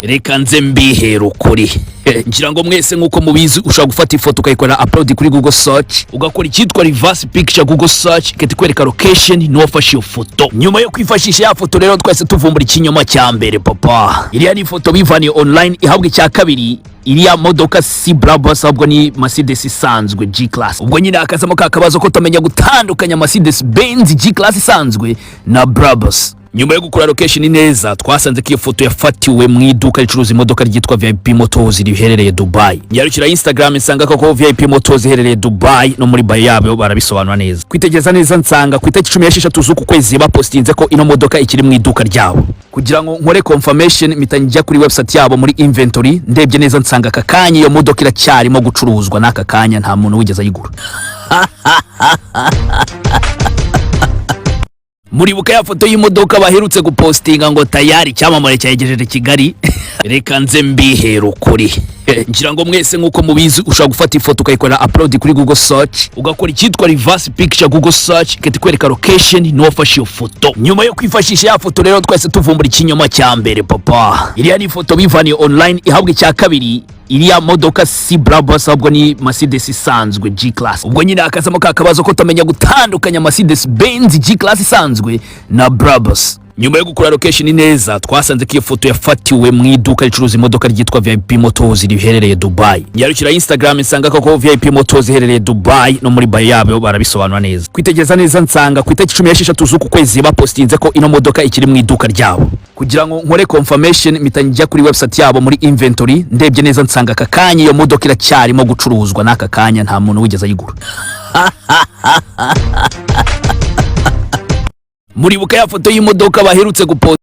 Reka nze mbihera ukuri. Ngira ngo mwese nk'uko mubizi, ushobora gufata ifoto ukayikorera upload kuri Google Search, ugakora icyitwa reverse picture Google Search, igahita ikwereka location n'uwafashe iyo foto. Nyuma yo kwifashisha ya foto rero, twese tuvumbura ikinyoma cya mbere. Papa, iriya ni ifoto bivaniye online. Ihabwa icya kabiri, iriya modoka si Brabus, ahubwo ni Mercedes isanzwe G Class. Ubwo nyine hakazamo ka kabazo ko utamenya gutandukanya Mercedes Benz G Class isanzwe na Brabus. Nyuma yo gukora location neza, twasanze ko iyo foto yafatiwe mu iduka ricuruza imodoka ryitwa VIP Motors riherereye Dubai. Nyarukira Instagram, nsanga koko VIP Motors iherereye Dubai, no muri bio yabo barabisobanura neza. Kwitegereza neza, nsanga ku itariki 16 z'uku kwezi bapostinze ko ino modoka ikiri mu iduka ryabo. Kugira ngo nkore confirmation, mpita njya kuri website yabo muri inventory. Ndebye neza, nsanga aka kanya iyo modoka iracyarimo gucuruzwa, n'aka kanya nta muntu wigeze ayigura. Muribuka ya foto y'imodoka baherutse gupostinga ngo tayari icyamamare cyayegejeje Kigali? Reka nze mbihera ukuri. Ngira ngo mwese nk'uko mubizi, ushobora gufata ifoto ukayikorera upload kuri Google Search, ugakora icyitwa reverse picture Google Search, igahita ikwereka location n'uwafashe iyo foto. Nyuma yo kwifashisha ya foto rero, twese tuvumbura ikinyoma cya mbere. Papa, iriya ni ifoto bivaniye online. Ihabwa icya kabiri, iriya modoka si Brabus, ahubwo ni Mercedes isanzwe G Class. Ubwo nyine hakazamo ka kabazo ko utamenya gutandukanya Mercedes Benz G Class isanzwe na Brabus. Nyuma yo gukora location neza, twasanze ko iyo foto yafatiwe mu iduka ricuruza imodoka ryitwa VIP Motors riherereye Dubai. Nyarukira Instagram, nsanga koko VIP Motors iherereye Dubai, no muri bio yabo barabisobanura neza. Kwitegereza neza, nsanga ku itariki 16 z'uku kwezi bapostinze ko ino modoka ikiri mu iduka ryabo. Kugira ngo nkore confirmation, mpita njya kuri website yabo muri inventory. Ndebye neza, nsanga aka kanya iyo modoka iracyarimo gucuruzwa, n'aka kanya nta muntu wigeze ayigura. Muribuka ya foto y'imodoka baherutse gupost